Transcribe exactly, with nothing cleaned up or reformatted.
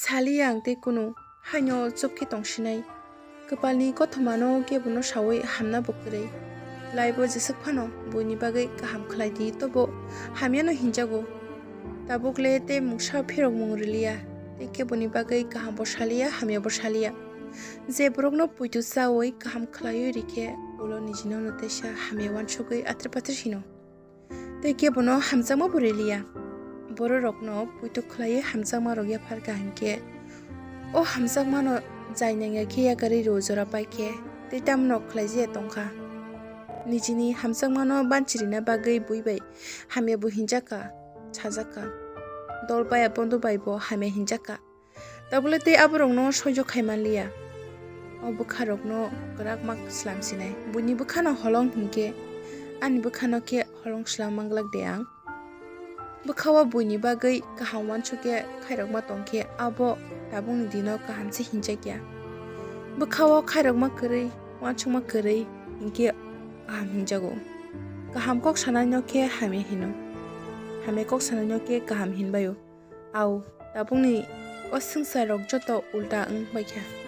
Saliya ang tei kunu, haino chop khe tongsinai. Kwpalni kothomano kebono saui hamna bo kwrwi. Laibo jeswk phano buini bagwi kaham khlai di, tobo hamyano hinjago. Tabukle tei mungsa phirokmung rwliya, tei keboni bagwi kahambo saliya, hamyabo saliya. Je borokno poito chaui kaham khlaiwi rikhe, ulo nijinono teisa hamya uansugwi atrip atrip hino. Tei kebono hamjakma bo riliya. Bororokno poito khlaiwi hamjakma rok yapharkha hinkhe, o hamjakmano jai nangya khe yakarwi rw jora paikhe, tei tamno khlaijakya tongkha. Nijini hamjakmano banchirina bagwi bui bai hamya bo hinjakha, sajakha. Dol baya bondo bai bo hamya hinjakha. Tabukle tei aborokno soijo khai manliya. O bwkharokno kwrak ma slam sinai. Buini bwkhano holong hinkhe, ani bwkhano khe holong slam manglak de ang. Bwkhao buini bagwi kaham uansukhe khairokma tongkhe, abo tabukni dino kaham se hinjakya. Bwkhao khairokma kwrwi, uansukma kwrwi hinkhe kaham hinjago. Kaham kok sanaino khe hamya hino. Hamya kok sanaino khe kaham hinbaio. Au, tabukni o swngcharrok joto ulta wng baikha.